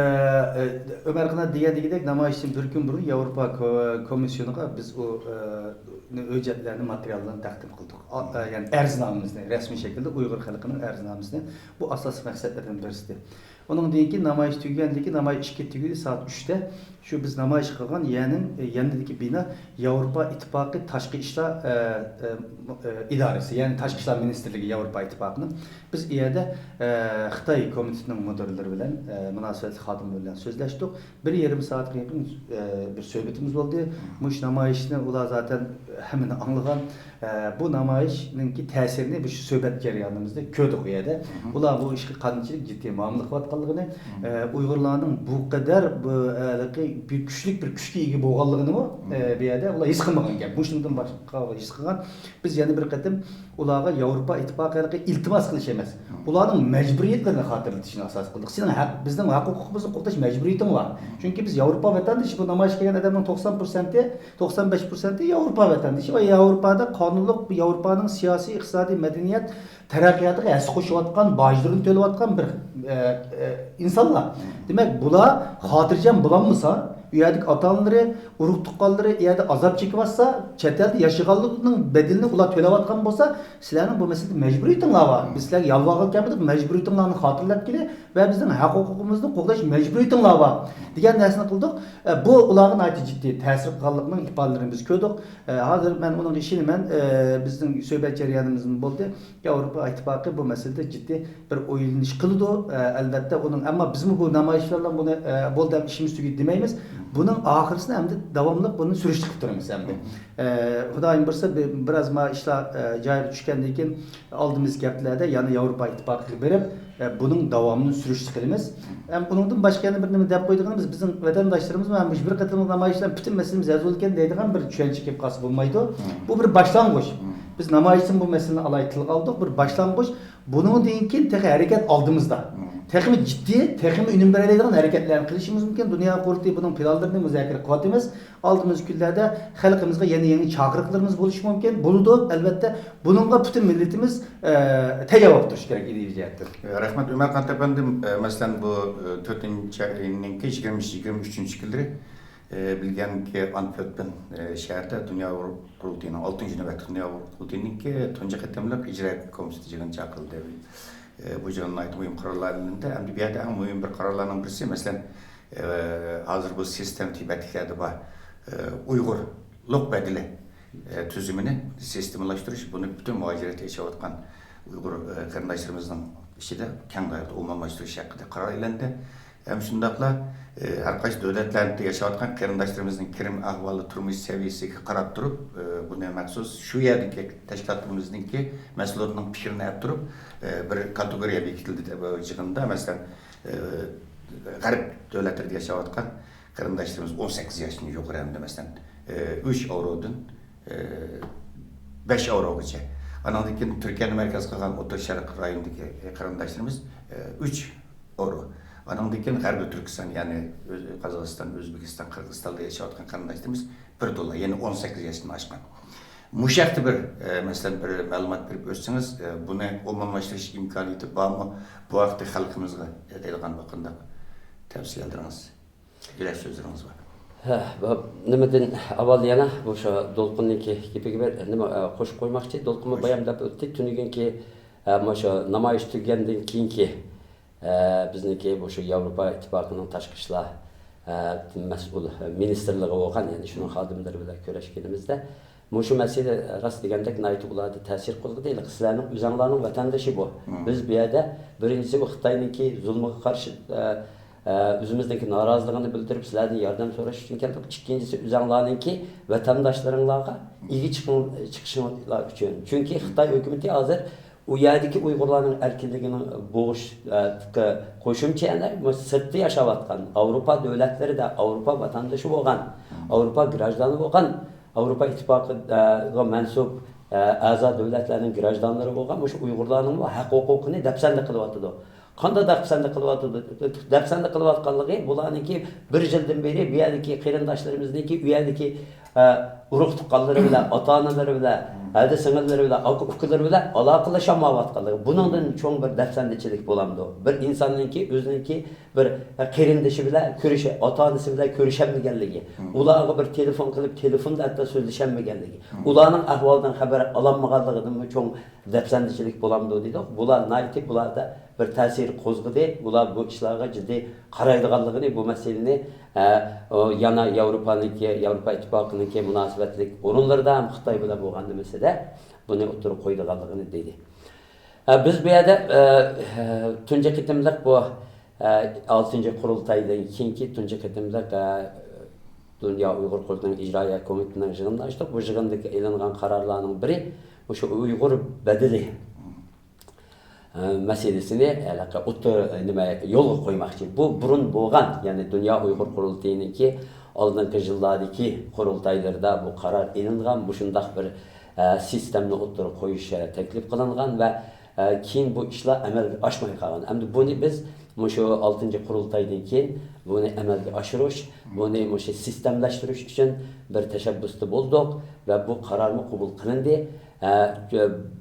ئە، ئۆمەر قانات دېگەندىكىدەك، نامايىشتىن بىر كۈن بۇرۇن ياۋروپا كو-، كومىسسىيونىغا بىز ئۇ، ئە، ھۆججەتلەرنى، ماتېرىياللارنى تەقدىم قىلدۇق. ئا-، ئە، يەنى ئەرزنامىمىزنى، رەسمىي شەكىلدە ئۇيغۇر خەلقىنىڭ ئەرزنامىسىنى، بۇ ئاساسلىق مەقسەتلەردىن بىرسى. ئۇنىڭدىن كېيىن نامايىش تۈگىگەندىن كېيىن، نامايىش ئىككى تۈگىدى، سائەت ئۈچتە شۇ بىز نامايىش قىلغان يەرنىڭ، ئە، يېنىدىكى بىنا ياۋروپا ئىتتىپاقى تاشقى ئىشلار، ئە، ئە، ئە، ئىدارىسى، يەنى تاشقى ئىشلار مىنىستىرلىكى ياۋروپا ئىتتىپاقىنىڭ. بىز ئۇ يەردە، ئە، خىتاي كومىتېتىنىڭ مۇدىرلىرى بىلەن، ئە، مۇناسىۋەتلىك خادىملار بىلەن سۆزلەشتۇق. بىر يېرىم سائەتكە يېقىن، ئە، بىر سۆھبىتىمىز بولدى. مۇشۇ نامايىشنى ئۇلار زاتەن ھەممىنى ئاڭلىغان. ئە، بۇ نامايىشنىڭكى تەسىرىنى بىز شۇ سۆھبەت جەريانىمىزدا كۆردۇق ئۇ يەردە. ئۇلار بۇ ئىشقا قانچىلىك جىددىي مۇئامىلە قىلىۋاتقانلىقىنى، ئە، ئۇيغۇرلارنىڭ بۇ قەدەر بۇ، ھېلىقى بىر كۈچلۈك بىر كۈچكە ئىگە بولغانلىقىنىمۇ، ئە، بۇ يەردە ئۇلار ھېس قىلمىغان گەپ. مۇشۇنىڭدىن باشقا ھېس قىلغان. بىز يەنە بىر قېتىم ئۇلارغا ياۋروپا ئىتتىپاقى ھېلىقى ئىلتىماس قىلىش ئەمەس، ئۇلارنىڭ مەجبۇرىيەتلىرىنى خاتىرىلىتىشنى ئاساس قىلدۇق. سېنىڭ ھەق، بىزنىڭ ھەق ھوقۇقىمىزنى قوغداش مەجبۇرىيىتىڭ بار. چۈنكى بىز ياۋروپا ۋەتەندىشى، بۇ نامايىشقا كەلگەن ئادەمنىڭ توقسان پىرسەنتى، توقسان بەش پىرسەنتى ياۋروپا ۋەتەندىشى ۋە ياۋروپادا قانۇنلۇق، ياۋروپانىڭ سىياسىي، ئىقتىسادىي، مەدەنىيەت تەرەققىياتىغا ھەسسە قوشۇۋاتقان، باجلىرىنى تۆلەۋاتقان بىر، ئە، ئە، ئىنسانلار. دېمەك، بۇلار خاتىرجەم بولالمىسا، ئۇ يەردىكى ئاتا-ئانىلىرى، ئۇرۇق-تۇغقانلىرى ئۇ يەردە ئازاب چېكىۋاتسا، چەت ئەلدە ياشىغانلىقنىڭ بەدىلىنى ئۇلار تۆلەۋاتقان بولسا، سىلەرنىڭ بۇ مەسىلىدە مەجبۇرىيىتىڭلار بار. بىز سىلەرگە يالۋارغىلى كەلمىدۇق، مەجبۇرىيىتىڭلارنى خاتىرىلەپ كېلى ۋە بىزنىڭ ھەق-ھوقۇقىمىزنى قوغداش مەجبۇرىيىتىڭلار بار، دېگەن نەرسىنى قىلدۇق. ئە، بۇ ئۇلارغا ناھايىتى جىددىي تەسىر قىلغانلىقىنىڭ ئىپادىلىرىنى بىز كۆردۇق. ئە، ھازىر مەن ئۇنىڭغا ئىشىنىمەن. ئە، بىزنىڭ سۆھبەت جەريانىمىزمۇ بولدى. ياۋروپا ئىتتىپاقى بۇ مەسىلىدە جىددىي بىر ئويلىنىش قىلىدۇ. ئە، ئەلۋەتتە، ئۇنىڭ، ئەمما بىزمۇ بۇ نامايىشلار بىلەن بۇنى، ئە، بولدى، ئەمدى ئىشىمىز تۈگىدى دېمەيمىز. بۇنىڭ ئاخىرىسىنى ئەمدى داۋاملىق بۇنى سۈرۈشتە قىلىپ تۇرىمىز ئەمدى. ئە، خۇدايىم بۇيرۇسا، بىر، بىراز ما ئىشلار، ئە، جايىغا چۈشكەندىن كېيىن، ئالدىمىزدىكى ھەپتىلەردە يەنە ياۋروپا ئىتتىپاقىغا بېرىپ، ئە، بۇنىڭ داۋامىنى سۈرۈشتە قىلىمىز. ھەم ئۇنىڭدىن باشقا يەنە بىر نېمە دەپ قويىدىغىنىمىز، بىزنىڭ ۋەتەنداشلىرىمىز مانا مۇشۇ بىر قېتىملىق نامايىش بىلەن پۈتۈن مەسىلىمىز ھەل بولىدىكەن دەيدىغان بىر چۈشەنچە كېلىپ قالسا بولمايدۇ. بۇ بىر باشلانغۇچ. بىز نامايىشتىن بۇ مەسىلىنى ئالاھىدە تىلغا ئالدۇق. بىر باشلانغۇچ. بۇنىڭدىن كېيىن تېخى ھەرىكەت ئالدىمىزدا. تېخىمۇ جىددىي، تېخىمۇ ئۈنۈم بېرەلەيدىغان ھەرىكەتلەرنى قىلىشىمىز مۇمكىن. دۇنيا قۇرۇلتىيى بۇنىڭ پىلانلىرىنى مۇزاكىرە قىلىۋاتىمىز. ئالدىمىزدىكى كۈنلەردە خەلقىمىزغا يەنە يېڭى چاقىرىقلىرىمىز بولۇشى مۇمكىن. بولىدۇ، ئەلۋەتتە. بۇنىڭغا پۈتۈن مىللىتىمىز، ئە، تەييار بولۇپ تۇرۇشى كېرەك ئىدىيە جەھەتتىن. رەھمەت، ئۆمەر قانات ئەپەندىم. ئە، مەسىلەن، بۇ، ئە، تۆتىنچى ئاينىڭكى يىگىرمە، يىگىرمە ئۈچىنچى كۈنلىرى، ئە، بىلگەنكى، ئانتۋېرپېن، ئە، شەھىرىدە دۇنيا ئۇيغۇر قۇرۇلتىيىنىڭ، ئالتىنچى نۆۋەتلىك دۇنيا ئۇيغۇر قۇرۇلتىيىنىڭكى تۇنجى قېتىملىق ئىجرا كومىتېتى يىغىنى چاقىرىلدى. ئە، بۇ يىغىندا ناھايىتى مۇھىم قارارلار ئېلىندى. ئەمدى بۇ يەردە ئەڭ مۇھىم بىر قارارلارنىڭ بىرسى، مەسىلەن، ئە، ھازىر بۇ سىستېما تىبەتلىكلەردە بار، ئە، ئۇيغۇرلۇق بەدىلى، ئە، تۈزۈمىنى سىستېمىلاشتۇرۇش، بۇنى پۈتۈن مۇھاجىرەتتە ياشاۋاتقان ئۇيغۇر، ئە، قېرىنداشلىرىمىزنىڭ ئىچىدە كەڭ دائىرىدە ئومۇملاشتۇرۇش ھەققىدە قارار ئېلىندى. ھەم شۇنداقلا، ئە، ھەر قايسى دۆلەتلەردە ياشاۋاتقان قېرىنداشلىرىمىزنىڭ كىرىم ئەھۋالى، تۇرمۇش سەۋىيەسىگە قاراپ تۇرۇپ، ئە، بۇنى مەخسۇس شۇ يەردىكى تەشكىلاتلىرىمىزنىڭكى مەسئۇلىنىڭ پىكرىنى ئەپ تۇرۇپ، ئە، بىر كاتېگورىيە بېكىتىلدى دەپ، بۇ يىغىندا، مەسىلەن، ئە، غەرب دۆلەتلىرىدە ياشاۋاتقان قېرىنداشلىرىمىز ئون سەككىز ياشتىن يۇقىرى ھەمدە، مەسىلەن، ئە، ئۈچ ئاۋرودىن، ئە، بەش ئاۋروغىچە. ئانىڭدىن كېيىن تۈركىيەنى مەركەز قىلغان ئوتتۇرا شەرق رايونىدىكى قېرىنداشلىرىمىز، ئە، ئۈچ ئورۇ. ئانىڭدىن كېيىن غەربىي تۈركىستان، يەنى ئۆز-، قازاقىستان، ئۆزبېكىستان، قىرغىزىستاندا ياشاۋاتقان قېرىنداشلىرىمىز بىر تولا، يەنى ئون سەككىز ياشتىن ئاشقان. مۇشۇ ھەقتە بىر، ئە، مەسىلەن، بىر مەلۇمات بېرىپ ئۆتسىڭىز، ئە، بۇنى ئومۇملاشتۇرۇش ئىمكانىيىتى بارمۇ؟ بۇ ھەقتە خەلقىمىزگە دەيدىغان بىر قانداق تەۋسىيەلىرىڭىز، يۈرەك سۆزلىرىڭىز بار؟ ھە، بۇ نېمىدىن ئاۋۋال يەنە بۇ شۇ دولقۇننىڭكى گېپىگە بىر نېمە، ئە، قوشۇپ قويماقچى. دولقۇنمۇ بايام دەپ ئۆتتى. تۈنۈگۈنكى، ئە، مۇشۇ نامايىش تۈگىگەندىن كېيىنكى، ئە، بىزنىڭكى بۇ شۇ ياۋروپا ئىتتىپاقىنىڭ تاشقى ئىشلار، ئە، مەسئۇل مىنىستىرلىقى بولغان، يەنى شۇنىڭ خادىملىرى بىلەن كۆرۈشكىنىمىزدە، مۇشۇ مەسىلە راست دېگەندەك ناھايىتى ئۇلاردا تەسىر قوزغىدى. ھېلىقى سىلەرنىڭ ئۆزەڭلارنىڭ ۋەتەندىشى بۇ. بىز بۇ يەردە بىرىنچىسى بۇ خىتاينىڭكى زۇلمىغا قارشى، ئە، ئە، ئۆزىمىزنىڭكى نارازىلىقىنى بىلدۈرۈپ، سىلەردىن ياردەم سوراش ئۈچۈن كەلدۇق. ئىككىنچىسى، ئۆزەڭلارنىڭكى ۋەتەنداشلىرىڭلارغا ئىگە چىقىڭ-، چىقىشىڭلار ئۈچۈن. چۈنكى خىتاي ھۆكۈمىتى ھازىر ئۇ يەردىكى ئۇيغۇرلارنىڭ ئەركىنلىكىنىڭ بوغۇش، ئە، قوشۇمچە يەنە بۇ سىرتتا ياشاۋاتقان، ئاۋروپا دۆلەتلىرىدە ئاۋروپا ۋاتاندىشى بولغان، ئاۋروپا گراژدانى بولغان، ئاۋروپا ئىتتىپاقىغا مەنسۇپ، ئە، ئەزا دۆلەتلەرنىڭ گراژدانلىرى بولغان مۇشۇ ئۇيغۇرلارنىڭمۇ ھەق-ھوقۇقىنى دەپسەندە قىلىۋاتىدۇ. قانداق دەپسەندە قىلىۋاتىدۇ؟ دەپسەندە قىلىۋاتقانلىقى بۇلارنىڭكى بىر يىلدىن بېرى بۇ يەردىكى قېرىنداشلىرىمىزنىڭكى ئۇ يەردىكى، ئە، ئۇرۇق-تۇغقانلىرى بىلەن، ئاتا-ئانىلىرى بىلەن، ھەدە سىڭىللىرى بىلەن، ئاكا-ئۇكىلىرى بىلەن ئالاقىلىشالمايۋاتقانلىقى. بۇنىڭدىن چوڭ بىر دەپسەندىچىلىك بولامدۇ؟ بىر ئىنساننىڭكى ئۆزىنىڭكى بىر قېرىندىشى بىلەن كۆرۈشە-، ئاتا-ئانىسى بىلەن كۆرۈشەلمىگەنلىكى، ئۇلارغا بىر تېلېفون قىلىپ، تېلېفوندا ھەتتا سۆزلىشەلمىگەنلىكى، ئۇلارنىڭ ئەھۋالىدىن خەۋەر ئالالمىغانلىقىدىنمۇ چوڭ دەپسەندىچىلىك بولامدۇ دېدۇق. بۇلار ناھايىتى بۇلاردا بىر تەسىر قوزغىدى. بۇلار بۇ ئىشلارغا جىددىي قارايدىغانلىقىنى، بۇ مەسىلىنى، ئە، ئۇ يەنە ياۋروپانىڭكى، ياۋروپا ئىتتىپاقىنىڭكى مۇناسىۋەتلىك ئورۇنلىرىدا ھەم خىتاي بىلەن بولغان نېمىسىدە بۇنى ئوتتۇرىغا قويىدىغانلىقىنى دېدى. ئە، بىز بۇ يەردە، ئە، تۇنجى قېتىملىق بۇ، ئە، ئالتىنچى قۇرۇلتايدىن كېيىنكى تۇنجى قېتىملىق، ئە، دۇنيا ئۇيغۇر قۇرۇلتىيىنىڭ ئىجرائىيە كومىتېتىنىڭ يىغىنىنى ئاچتۇق. بۇ يىغىندىكى ئېلىنغان قارارلارنىڭ بىرى مۇشۇ ئۇيغۇر بەدىلى، ئە، مەسىلىسىنى ھېلىقى ئوتتۇرا، نېمە، يولغا قويماقچى. بۇ بۇرۇن بولغان، يەنى دۇنيا ئۇيغۇر قۇرۇلتىيىنىڭكى ئالدىنقى يىللاردىكى قۇرۇلتايلىرىدا بۇ قارار ئېلىنغان، مۇشۇنداق بىر، ئە، سىستېمىنى ئوتتۇرىغا قويۇش، ئە، تەكلىپ قىلىنغان ۋە، ئە، كېيىن بۇ ئىشلار ئەمەلگە ئاشماي قالغان. ئەمدى بۇنى بىز مۇشۇ ئالتىنچى قۇرۇلتايدىن كېيىن بۇنى ئەمەلگە ئاشۇرۇش، بۇنى مۇشۇ سىستېمىلەشتۈرۈش ئۈچۈن بىر تەشەببۇستا بولدۇق ۋە بۇ قارارمۇ قوبۇل قىلىندى. ئە،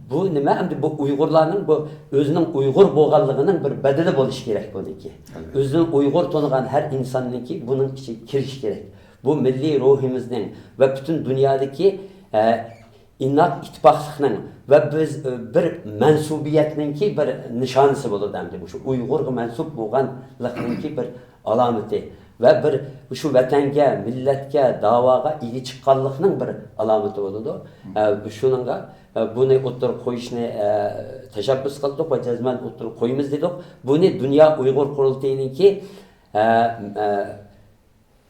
بۇ نېمە؟ ئەمدى بۇ ئۇيغۇرلارنىڭ بۇ ئۆزىنىڭ ئۇيغۇر بولغانلىقىنىڭ بىر بەدىلى بولۇشى كېرەك بۇنىڭكى. ئۆزىنىڭ ئۇيغۇر تونۇغان ھەر ئىنساننىڭكى بۇنىڭ ئىچىگە كىرىشى كېرەك. بۇ مىللىي روھىمىزنىڭ ۋە پۈتۈن دۇنيادىكى، ئە، ئىناق ئىتتىپاقلىقنىڭ ۋە بىز، ئە، بىر مەنسۇبىيەتنىڭكى بىر نىشانىسى بولىدۇ ئەمدى. مۇشۇ ئۇيغۇرغا مەنسۇپ بولغانلىقنىڭكى بىر ئالامىتى ۋە بىر شۇ ۋەتەنگە، مىللەتكە، داۋاغا ئىگە چىققانلىقنىڭ بىر ئالامىتى بولىدۇ. ئە، شۇنىڭغا، ئە، بۇنى ئوتتۇرىغا قويۇشنى، ئە، تەشەببۇس قىلدۇق ۋە جەزمەن ئوتتۇرىغا قويىمىز دېدۇق. بۇنى دۇنيا ئۇيغۇر قۇرۇلتىيىنىڭكى، ئە، ئە،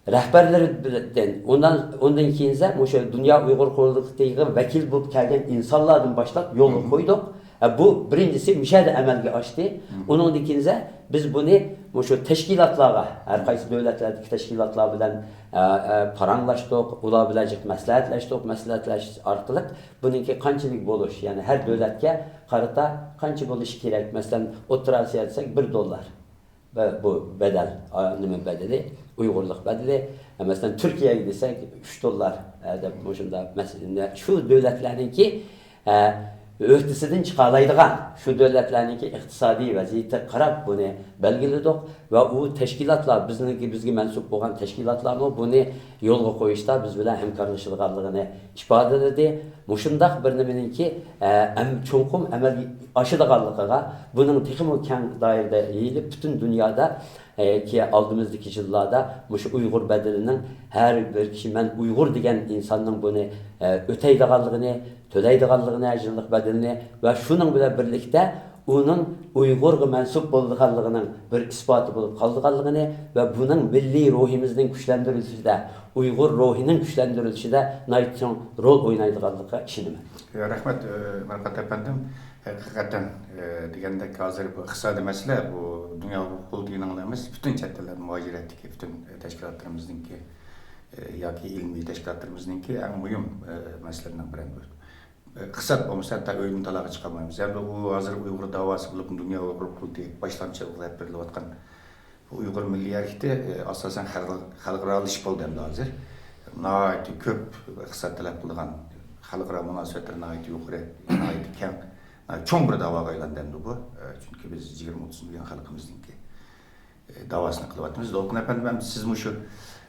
رەھبەرلىرىدىن، ئۇندىن، ئۇندىن كېيىن مۇشۇ دۇنيا ئۇيغۇر قۇرۇلتىيىغا ۋەكىل بولۇپ كەلگەن ئىنسانلاردىن باشلاپ يولغا قويدۇق. ئە، بۇ بىرىنچىسى مۇشۇ يەردە ئەمەلگە ئاشتى. ئۇنىڭدىن كېيىن بىز بۇنى مۇشۇ تەشكىلاتلارغا، ھەر قايسى دۆلەتلەردىكى تەشكىلاتلار بىلەن، ئە، ئە، پاراڭلاشتۇق، ئۇلار بىلەن جىق مەسلىھەتلەشتۇق، مەسلىھەتلەشىش ئارقىلىق بۇنىڭكى قانچىلىك بولۇش، يەنى ھەر دۆلەتكە قارىتا قانچە بولۇشى كېرەك، مەسىلەن، ئوتتۇرا ئاسىيا دېسەك، بىر دوللار. بە-، بۇ بەدەل، ئا، نېمە بەدىلى؟ ئۇيغۇرلۇق بەدىلى. ئە، مەسىلەن، تۈركىيەگە دېسەك، ئۈچ دوللار، ئە، دەپ مۇشۇنداق مەسىلە، شۇ دۆلەتلەرنىڭكى، ئە، ھۆددىسىدىن چىقالايدىغان، شۇ دۆلەتلەرنىڭكى ئىقتىسادىي ۋەزىيىتىگە قاراپ بۇنى بەلگىلىدۇق ۋە ئۇ تەشكىلاتلار، بىزنىڭكى، بىزگە مەنسۇپ بولغان تەشكىلاتلارمۇ بۇنى يولغا قويۇشتا بىز بىلەن ھەمكارلىشىدىغانلىقىنى ئىپادىلىدى. مۇشۇنداق بىر نېمىنىڭكى، ئە، ئەم-، چوڭقۇر ئەمەلگە ئاشىدىغانلىقىغا، بۇنىڭ تېخىمۇ كەڭ دائىرىدە يېيىلىپ، پۈتۈن دۇنيادا، ئە، كى-، ئالدىمىزدىكى يىللاردا مۇشۇ ئۇيغۇر بەدىلىنىڭ ھەر بىر كىشى، مەن ئۇيغۇر دېگەن ئىنساننىڭ بۇنى، ئە، ئۆتەيدىغانلىقىنى، تۆلەيدىغانلىقىنى، ھەر يىللىق بەدىلىنى ۋە شۇنىڭ بىلەن بىرلىكتە ئۇنىڭ ئۇيغۇرغا مەنسۇپ بولىدىغانلىقىنىڭ بىر ئىسپاتى بولۇپ قالىدىغانلىقىنى ۋە بۇنىڭ مىللىي روھىمىزنىڭ كۈچلەندۈرۈلۈشىدە، ئۇيغۇر روھىنىڭ كۈچلەندۈرۈلۈشىدە ناھايىتى چوڭ رول ئوينايدىغانلىقىغا ئىشىنىمەن. رەھمەت، ئە، مەرقات ئەپەندىم. ھەقىقەتەن، ئە، دېگەندەك، ھازىر بۇ ئىقتىسادىي مەسىلە، بۇ دۇنيا قۇرۇلتىيىنىڭلا ئەمەس، پۈتۈن چەت ئەللەر مۇھاجىرەتتىكى پۈتۈن، ئە، تەشكىلاتلىرىمىزنىڭكى، ئە، ياكى ئىلمىي تەشكىلاتلىرىمىزنىڭكى ئەڭ مۇھىم، ئە، مەسىلىلىرىنىڭ بىرى بۇ. ئىقتىساد بولمىسا، ھەتتا ئۆيدىن تالاغا چىقالمايمىز. ھەم بۇ ھازىر ئۇيغۇر داۋاسى بولۇپ، دۇنيا ئۇيغۇر قۇرۇلتىيى باشلامچىلىقى ئېلىپ بېرىلىۋاتقان بۇ ئۇيغۇر مىللىي ھەرىكىتى، ئاساسەن، خەلق-، خەلقئارالىشىپ بولدى ئەمدى ھازىر. ناھايىتى كۆپ ئىقتىساد تەلەپ قىلىدىغان، خەلقئارا مۇناسىۋەتلىرى ناھايىتى يۇقىرى، ناھايىتى كەڭ، ناھايىتى چوڭ بىر داۋاغا ئايلاندى ئەمدى بۇ. چۈنكى بىز يىگىرمە ئوتتۇز مىليون خەلقىمىزنىڭكى داۋاسىنى قىلىۋاتىمىز. دولقۇن ئەپەندىم، ھەم سىز مۇشۇ،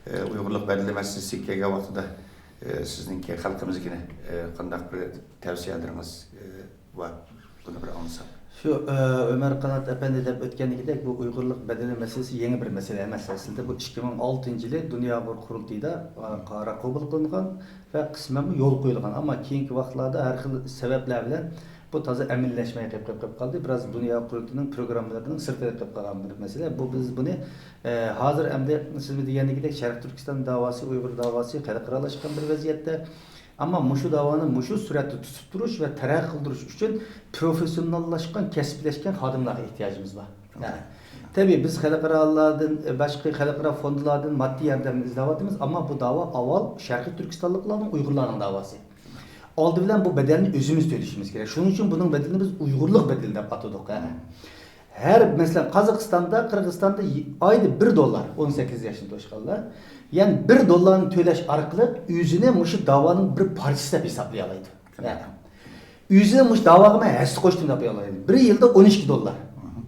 ئە، ئۇيغۇرلۇق بەدىلى مەسىلىسىگە كەلگەن ۋاقتىدا، ئە، سىزنىڭكى خەلقىمىزگە، ئە، قانداق بىر تەۋسىيەلىرىڭىز، ئە، بار؟ بۇنى بىر ئاڭلىساق. شۇ، ئە، ئۆمەر قانات ئەپەندى دەپ ئۆتكەندىكىدەك، بۇ ئۇيغۇرلۇق بەدىلى مەسىلىسى يېڭى بىر مەسىلە ئەمەس. ئەسلىدە بۇ ئىككى مىڭ ئالتىنچى يىلى دۇنيا ئۇيغۇر قۇرۇلتىيىدا، ئە، قارار قوبۇل قىلىنغان ۋە قىسمەنمۇ يولغا قويۇلغان. ئەمما كېيىنكى ۋاقىتلاردا ھەر خىل سەۋەبلەر بىلەن بۇ تازا ئەمەلىيلەشمەي قېلىپ، قېلىپ، قېلىپ قالدى. بىراز دۇنيا قۇرۇلتىيىنىڭ پروگراممىلىرىنىڭ سىرتىدا قېلىپ قالغان بىر مەسىلە. بۇ، بىز بۇنى، ئە، ھازىر ئەمدى سىزمۇ دېگەندىكىدەك شەرقىي تۈركىستان داۋاسى، ئۇيغۇر داۋاسى خەلقئارالاشقان بىر ۋەزىيەتتە. ئەمما مۇشۇ داۋانى مۇشۇ سۈرئەتتە تۇتۇپ تۇرۇش ۋە تەرەققىي قىلدۇرۇش ئۈچۈن پروفېسسىوناللاشقان، كەسىپلەشكەن خادىملارغا ئېھتىياجىمىز بار. ھە. تەبىئىي، بىز خەلقئارالىقلاردىن، باشقا خەلقئارا فوندلاردىن ماددىي ياردەمنى ئىزدەۋاتىمىز، ئەمما بۇ داۋا ئاۋۋال شەرقىي تۈركىستانلىقلارنىڭ، ئۇيغۇرلارنىڭ داۋاسى. ئالدى بىلەن بۇ بەدەلنى ئۆزىمىز تۆلىشىمىز كېرەك. شۇنىڭ ئۈچۈن بۇنىڭ بەدىلىنى بىز ئۇيغۇرلۇق بەدىلى دەپ ئاتىدۇق. ھە. ھەر، مەسىلەن، قازاقىستاندا، قىرغىزىستاندا ئايدا بىر دوللار، ئون سەككىز ياشتىن توشقانلار، يەنى بىر دوللارنى تۆلەش ئارقىلىق ئۆزىنى مۇشۇ داۋانىڭ بىر پارچىسى دەپ ھېسابلىيالايدۇ. ھە. ئۆزى مۇشۇ داۋاغا مەن ھەسسە قوشتۇم دەپ ئويلايدۇ. بىر يىلدا ئون ئىككى دوللار.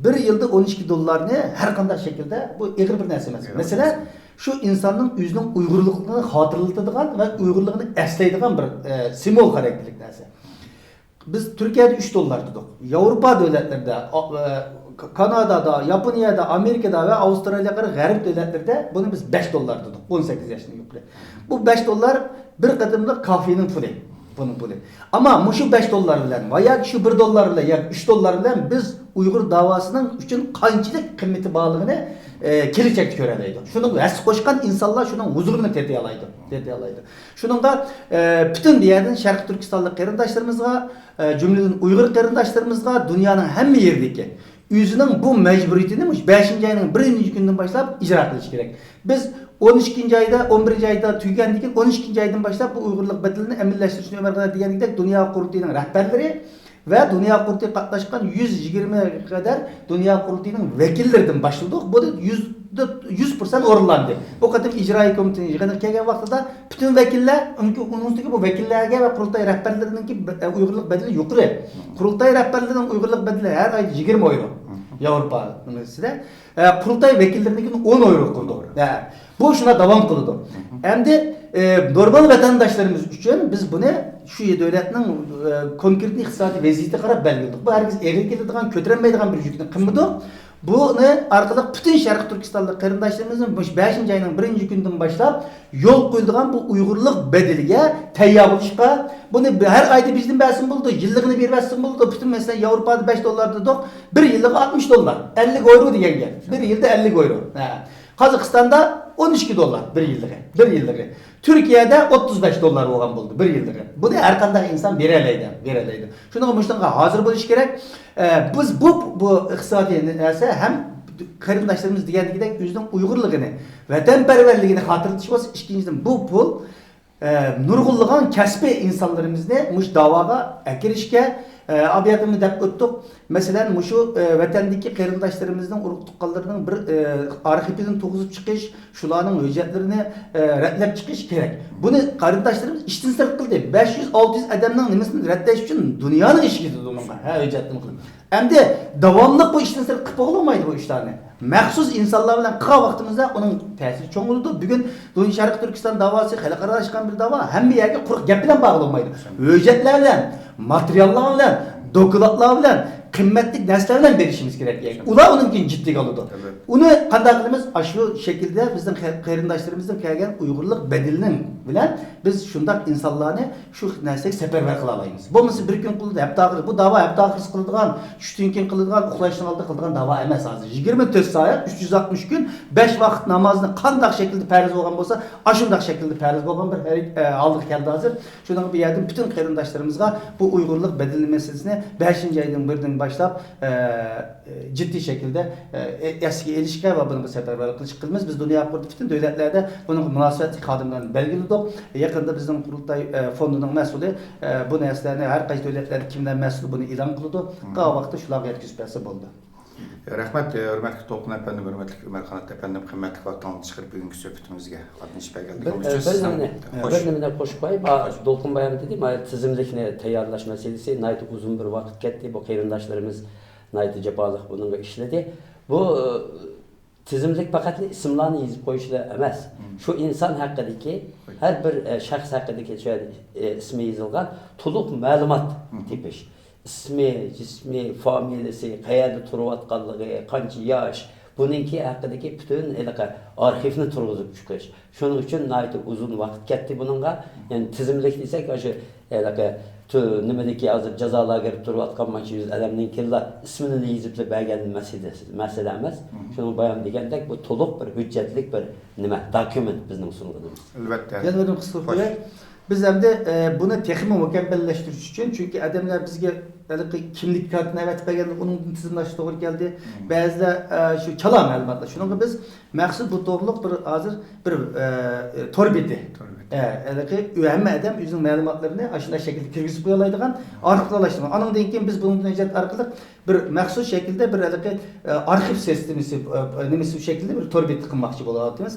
بىر يىلدا ئون ئىككى دوللارنى ھەر قانداق شەكىلدە، بۇ ئېغىر بىر نەرسە ئەمەس. ئېغىر بىر مەسىلەن، نەرسە. شۇ ئىنساننىڭ ئۆزىنىڭ ئۇيغۇرلۇقىنى خاتىرىلىتىدىغان ۋە ئۇيغۇرلۇقىنى ئەسلەيدىغان بىر، ئە، سىمۋول خاراكتېرلىك نەرسە. بىز تۈركىيەدە ئۈچ دوللار دېدۇق. ياۋروپا دۆلەتلىرىدە، ئا-، ئە، ك-، كانادادا، ياپونىيەدە، ئامېرىكىدا ۋە ئاۋسترالىيە قاتارلىق غەرب دۆلەتلىرىدە بۇنى بىز بەش دوللار دېدۇق. ئون سەككىز ياشتىن يۇقىرى. بۇ بەش دوللار بىر قېتىملىق كافېنىڭ پۇلى. بۇنىڭ پۇلى. ئەمما مۇشۇ بەش دوللار بىلەن ۋە ياكى شۇ بىر دوللار بىلەن ياكى ئۈچ دوللار بىلەن بىز ئۇيغۇر داۋاسىنىڭ ئۈچۈن قانچىلىك قىممىتى بارلىقىنى، ئە، كېلىچەكتە كۆرەلەيدۇ. شۇنىڭ ھەسسە قوشقان ئىنسانلار شۇنىڭ ھۇزۇرىنى تېتىيالايدۇ. تېتىيالايدۇ. شۇنىڭغا، ئە، پۈتۈن دۇنيادىن شەرقىي تۈركىستانلىق قېرىنداشلىرىمىزغا، ئە، جۈملىدىن ئۇيغۇر قېرىنداشلىرىمىزغا دۇنيانىڭ ھەممە يېرىدىكى ئۆزىنىڭ بۇ مەجبۇرىيىتىنى مۇشۇ بەشىنچى ئاينىڭ بىرىنچى كۈنىدىن باشلاپ ئىجرا قىلىشى كېرەك. بىز ئون ئىككىنچى ئايدا، ئون بىرىنچى ئايدا تۈگىگەندىن كېيىن، ئون ئىككىنچى ئايدىن باشلاپ بۇ ئۇيغۇرلۇق بەدىلىنى ئەمەلىيلەشتۈرۈشنى ئۆمەر قىلار دېگەندەك، دۇنيا قۇرۇلتىيىنىڭ رەھبەرلىرى ۋە دۇنيا قۇرۇلتىيىغا قاتناشقان يۈز يىگىرمە قەدەر دۇنيا قۇرۇلتىيىنىڭ ۋەكىللىرىدىن باشلىدۇق. بۇ يۈزدە يۈز پىرسەنت ئورۇنلاندى. بۇ قېتىم ئىجرائىي كومىتېتنىڭ يىغىنىغا كەلگەن ۋاقتىدا پۈتۈن ۋەكىللەر، ئۇنىڭكى، ئۇنىڭ ئۈستىگە بۇ ۋەكىللەرگە ۋە قۇرۇلتاي رەھبەرلىرىنىڭكى بە-، ئۇيغۇرلۇق بەدىلى يۇقىرى. قۇرۇلتاي رەھبەرلىرىنىڭ ئۇيغۇرلۇق بەدىلى ھەر ئايدا يىگىرمە ئويرو. ياۋروپا ئىچىدە. ئە، قۇرۇلتاي ۋەكىللىرىنىڭكىنى ئون ئويرو قىلدۇق. ھە. بۇ شۇنداق داۋام قىلىدۇ. ئەمدى، ئە، نورمال ۋەتەنداشلىرىمىز ئۈچۈن بىز بۇنى شۇ دۆلەتنىڭ، ئە، كونكرېتنىي ئىقتىسادىي ۋەزىيىتىگە قاراپ بەلگىلىدۇق. بۇ ھەرگىز ئېغىر كېلىدىغان، كۆتۈرەلمەيدىغان بىر يۈكنى قىلمىدۇق. بۇنى ئارقىلىق پۈتۈن شەرقىي تۈركىستانلىق قېرىنداشلىرىمىزنى مۇشۇ بەشىنچى ئاينىڭ بىرىنچى كۈنىدىن باشلاپ يول قويۇلىدىغان بۇ ئۇيغۇرلۇق بەدىلىگە تەييار بولۇشقا، بۇنى ھەر ئايدا بېجىرىپ بەرسىمۇ بولىدۇ، يىللىقىنى بېرىۋەتسىمۇ بولىدۇ. پۈتۈن، مەسىلەن، ياۋروپادا بەش دوللار دېدۇق، بىر يىللىقى ئاتمىش دوللار، ئەللىك ئويرو دېگەن گەپ. بىر يىلدا ئەللىك ئويرو. ھە. قازاقىستاندا ئون ئىككى دوللار بىر يىللىقى، بىر يىللىقى. تۈركىيەدە ئوتتۇز بەش دوللار بولغان بولدى بىر يىللىقى. بۇنى ھەر قانداق ئىنسان بېرەلەيدۇ، بېرەلەيدۇ. شۇنىڭغا مۇشۇنىڭغا ھازىر بولۇش كېرەك. ئە، بىز بۇ، بۇ ئىقتىسادىي نەرسە ھەم قېرىنداشلىرىمىز دېگەندىكىدەك ئۆزىنىڭ ئۇيغۇرلۇقىنى، ۋەتەنپەرۋەرلىكىنى خاتىرىلىتىش بولسا، ئىككىنچىدىن، بۇ پۇل، ئە، نۇرغۇنلىغان كەسپىي ئىنسانلىرىمىزنى مۇشۇ داۋاغا ئەكىرىشكە، ئە، ئابىياتىمنى دەپ ئۆتتۇق. مەسىلەن، مۇشۇ، ئە، ۋەتەندىكى قېرىنداشلىرىمىزنىڭ، ئۇرۇق تۇغقانلىرىنىڭ بىر، ئە، ئارخىپىنى تۇرغۇزۇپ چىقىش، شۇلارنىڭ ھۆججەتلىرىنى، ئە، رەتلەپ چىقىش كېرەك. بۇنى قېرىنداشلىرىمىز ئىشتىن سىرت قىلدى. بەش يۈز، ئالتە يۈز ئادەمنىڭ نېمىسىنى رەتلەش ئۈچۈن دۇنيانىڭ ئىشىكى دېدى ئۇنىڭغا. ھە، ھۆججەتنى قىلىپ. ئەمدى داۋاملىق بۇ ئىشتىن سىرت قىلىپ بولغىلى بولمايدۇ بۇ ئىشلارنى. مەخسۇس ئىنسانلار بىلەن قىلغان ۋاقتىمىزدا ئۇنىڭ تەسىرى چوڭ بولىدۇ. بۈگۈن دۇنيا شەرقىي تۈركىستان داۋاسى خەلقئارالاشقان بىر داۋا، ھەممە يەرگە قۇرۇق گەپ بىلەن بارغىلى بولمايدۇ. ھۆججەتلەر بىلەن، ماتېرىياللار بىلەن، دوكلاتلار بىلەن، قىممەتلىك نەرسىلەر بىلەن بېرىشىمىز كېرەك. ئۇلار ئۇنىڭ كېيىن جىددىيگە ئالىدۇ. ئەلۋەتتە. ئۇنى قانداق قىلىمىز؟ ئاشۇ شەكىلدە بىزنىڭ قېرىنداشلىرىمىزدىن كەلگەن ئۇيغۇرلۇق بەدىلىنىڭ بىلەن بىز شۇنداق ئىنسانلارنى شۇ نەرسىگە سەپەرۋەر قىلالايمىز. بولمىسا بىر كۈن قىلىدۇ، ھەپتە ئاخىرى. بۇ داۋا ھەپتە ئاخىرىسى قىلىدىغان، چۈشتىن كېيىن قىلىدىغان، ئۇخلاشتىن ئالدىن قىلىدىغان داۋا ئەمەس ھازىر. يىگىرمە تۆت سائەت، ئۈچ يۈز ئاتمىش كۈن، بەش ۋاقىت نامازنى قانداق شەكىلدە پەرز بولغان بولسا، ئاشۇنداق شەكىلدە پەرز بولغان بىر ھەرىك-، ئە، ھالغا كەلدى ھازىر. شۇنىڭغا بۇ يەردىن پۈتۈن قېرىنداشلىرىمىزغا بۇ ئۇيغۇرلۇق بەدىلى مەسىلىسىنى بەشىنچى ئايدىن بىرىدىن باشلاپ، ئە، جىددىي شەكىلدە، ئە، ئەسكە ئېلىشكە ۋە بۇنىڭغا سەپەرۋەرلىك قىلىشقا قىلىمىز. بىز دۇنيا قۇرۇلتىيى پۈتۈن دۆلەتلەردە بۇنىڭغا مۇناسىۋەتلىك خادىملارنى بەلگىلىدۇق. يېقىندا بىزنىڭ قۇرۇلتاي، ئە، فوندىنىڭ مەسئۇلى، ئە، بۇ نەرسىلەرنى ھەر قايسى دۆلەتلەردە كىملەر مەسئۇل بۇنى ئېلان قىلىدۇ. قالغان ۋاقىتتا شۇلارغا يەتكۈزۈپ بەرسە بولدى. رەھمەت، ھۆرمەتلىك تولقۇن ئەپەندىم، ھۆرمەتلىك ئۆمەر قانات ئەپەندىم، قىممەتلىك ۋاقتىڭلارنى چىقىرىپ بۈگۈنكى سۆھبىتىمىزگە قاتنىشىپ بەرگەنلىكىڭىز ئۈچۈن سىزنىڭ، بىر نېمىنى، بىر نېمىنى قوشۇپ قوياي. دولقۇن بايام دېدى، مانا تىزىملىكنى تەييارلاش مەسىلىسى ناھايىتى ئۇزۇن بىر ۋاقىت كەتتى. بۇ قېرىنداشلىرىمىز ناھايىتى جاپالىق بۇنىڭغا ئىشلىدى. بۇ، ئە، تىزىملىك پەقەتلا ئىسىملارنى يېزىپ قويۇشلا ئەمەس. شۇ ئىنسان ھەققىدىكى، ھەر بىر، ئە، شەخس ھەققىدىكى شۇ يەردە، ئە، ئىسمى يېزىلغان تولۇق مەلۇمات تېپىش. ئىسمى، جىسمى، فامىلىسى، قەيەردە تۇرۇۋاتقانلىقى، قانچە ياش، بۇنىڭكى ھەققىدىكى پۈتۈن ھېلىقى ئارخىۋنى تۇرغۇزۇپ چىقىش. شۇنىڭ ئۈچۈن ناھايىتى ئۇزۇن ۋاقىت كەتتى بۇنىڭغا. يەنى تىزىملىك دېسەك، ئاشۇ ھېلىقى تۈ-، نېمىدىكى ھازىر جازا لاگېرىدا تۇرۇۋاتقان مانچە يۈز ئادەمنىڭكىلا ئىسمىنى يېزىپلا بەرگەن مەسىلە، مەسىلە ئەمەس. شۇنىڭ بايام دېگەندەك، بۇ تولۇق بىر ھۆججەتلىك بىر نېمە، دوكۇمېنت بىزنىڭ سۇنغىنىمىز. ئەلۋەتتە. يەنە بىر قىسقا بىز ئەمدى، ئە، بۇنى تېخىمۇ مۇكەممەللەشتۈرۈش ئۈچۈن، چۈنكى ئادەملەر بىزگە ھېلىقى كىملىك كارتىنى ئەۋەتىپ بەرگەندە، ئۇنىڭدىن تىزىملاشقا توغرا كەلدى. بەزىلەر، ئە، شۇ چالا مەلۇماتلار. شۇنىڭغا بىز مەخسۇس بۇ توغرۇلۇق بىر ھازىر بىر، ئە، تور بېتى. تور بېتى. ئە، ھېلىقى ھەممە ئادەم ئۆزىنىڭ مەلۇماتلىرىنى ئاشۇنداق شەكىلدە كىرگۈزۈپ قويالايدىغان ئارخىپلاشتۇرما. ئانىڭدىن كېيىن بىز بۇنىڭدىن ھۆججەت ئارقىلىق بىر مەخسۇس شەكىلدە بىر ھېلىقى، ئە، ئارخىپ سىستېمىسى، ئە، نېمىسى شەكلىدە بىر تور بېتى قىلماقچى بولۇۋاتىمىز.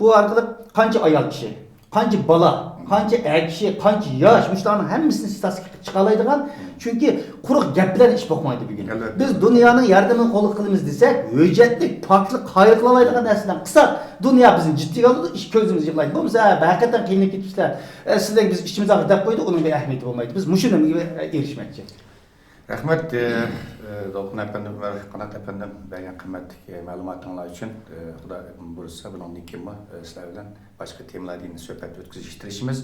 بۇ ئارقىلىق قانچە ئايال كىشى، قانچە بالا، قانچە ئەر كىشى، قانچە ياش، مۇشۇلارنىڭ ھەممىسىنى ستاتىستىكا قىلىپ چىقالايدىغان، چۈنكى قۇرۇق گەپ بىلەن ئىش بوقمايدۇ بۈگۈن. ئەلۋەتتە. بىز دۇنيانىڭ ياردىمىنى قولغا قىلىمىز دېسەك، ھۆججەتلىك، پاكىتلىق، قايىل قىلالايدىغان نەرسىلەرنى قىلساق، دۇنيا بىزنى جىددىيگە ئالىدۇ، ئىش كۆزىمىزگە يىغلايدۇ. بولمىسا، ھە، ھەقىقەتەن قىينىلىپ كېتىپسىلەر، ئە، سىلەرگە بىز ئىچىمىز ئاغرىدۇ دەپ قويدۇق، ئۇنىڭ بىر ئەھمىيىتى بولمايدۇ. بىز مۇشۇ نېمىگە ئېرىشمەكچى. رەھمەت، ئە، ئە، دولقۇن ئەپەندىم ۋە قانات ئەپەندىم بەرگەن قىممەتلىك، ئە، مەلۇماتىڭلار ئۈچۈن. ئە، خۇدا بۇيرۇسا، بۇنىڭدىن كېيىنمۇ، ئە، سىلەر بىلەن باشقا تېمىلاردا يەنە سۆھبەت ئۆتكۈزۈشكە تىرىشىمىز.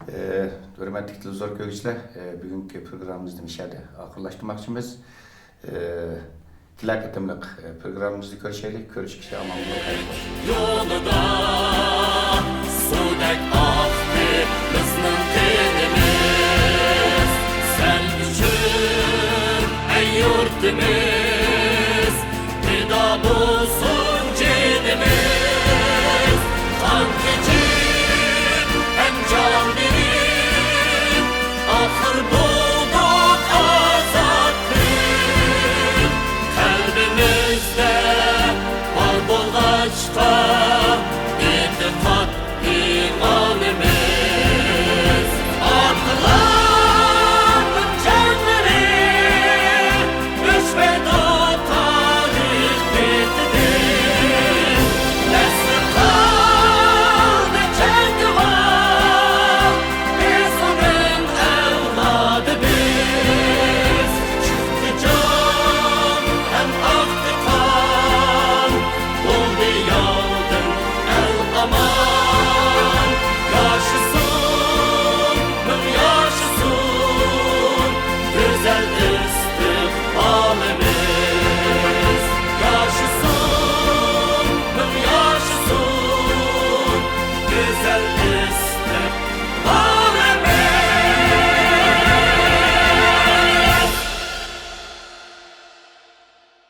ئە، ھۆرمەتلىك تېلېۋىزور كۆرگۈچىلەر، ئە، بۈگۈنكى پروگراممىمىزنى مۇشۇ يەردە ئاخىرلاشتۇرماقچىمىز. ئە، كېلەر قېتىملىق، ئە، پروگراممىمىزدا كۆرۈشەيلى. كۆرۈشكىچە ئامان بولۇڭ، خەير بولسۇن. يولىدا سۇدەك